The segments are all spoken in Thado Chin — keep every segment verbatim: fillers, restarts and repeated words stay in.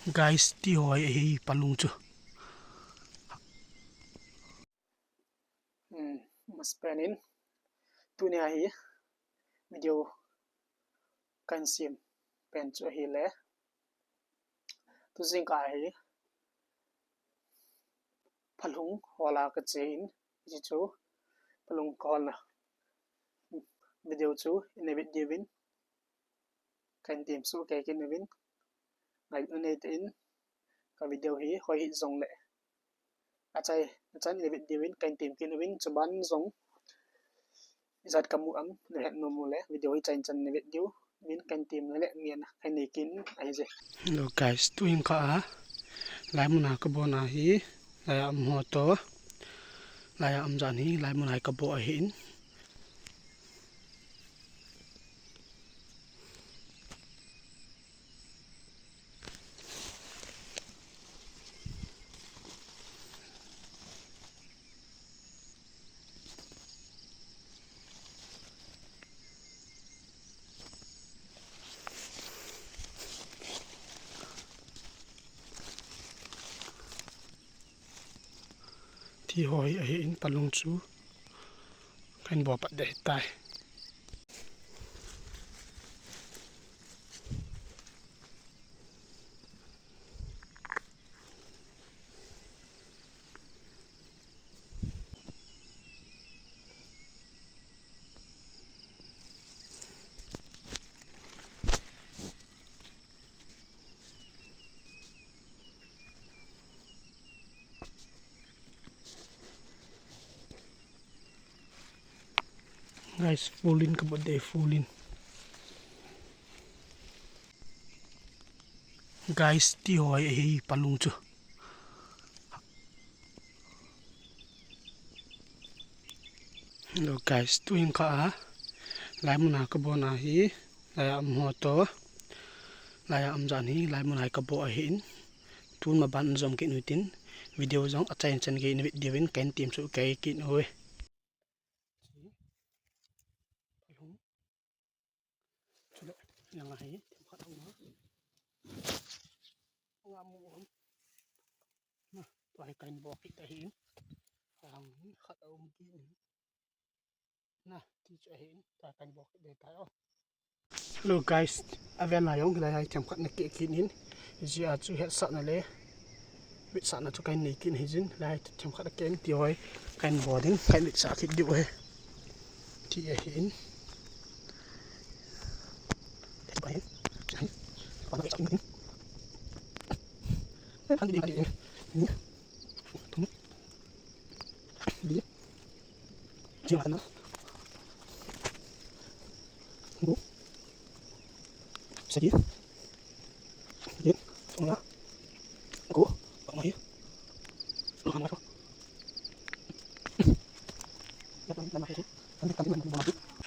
Guys, ti hoi ahi palung chu. Hmm, masapen in tunia hi video kahin sem pen chu ahile, tu jingkah hi palung hola kache in, hichu palung kaholna video chu ina vet diuvin kahin temsoh kei kit uvin, ngailut neitah in ka video hi hoi hih jongle achai, achan ina vet diuvin kahin tem kit uvin, chuban jong ijat kamu am nahet nom uleh video hi chain chan ina vet diuvin kahin tem le ngen kahin nei kit ahije. Hello guys, tu jingkah a laimun a kabon a hi, laiya um ho toh, laiya um jan hi laimun a kabon ahin. Ti hoi ahin palung chu kahin bol pat ding ahitai. Guys, full in kabon ding, full in. Guys, ti hoi ahi palung chu. Hello guys, tu jingkah a laimun a kabon a hi, laiya um ho toh, laiya um jan hi laimun a kabon ahin. Tun maban jom kit utin, video jong achain chan gei ina vet diuvin kahin temsoh kei kit uve. Chule, langa hi themkhat a um a. Anga mu um. Na, tua hi kahin bol kit ahin. Ang khat a um kit in. Na, ti chu ahin, tua kahin bol kit ding tai o. Hello guys, avel a jong hilai a themkhat ana keh kit in. Hijeh a chu hetsahna le vetsahna chu kahin nei kit in hijin, hilai a themkhat ana keh in, ti hoi kahin bol ding, kahin vetsah kit diu ahi. Ti ahin.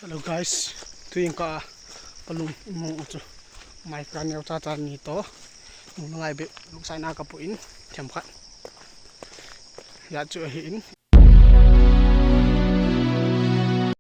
Hello guys, tu jingkah a palung mu chu mai ka neo cha cha ni toh, nung ngai be lung sai na kapu in themkhat. Hijat chu ahin.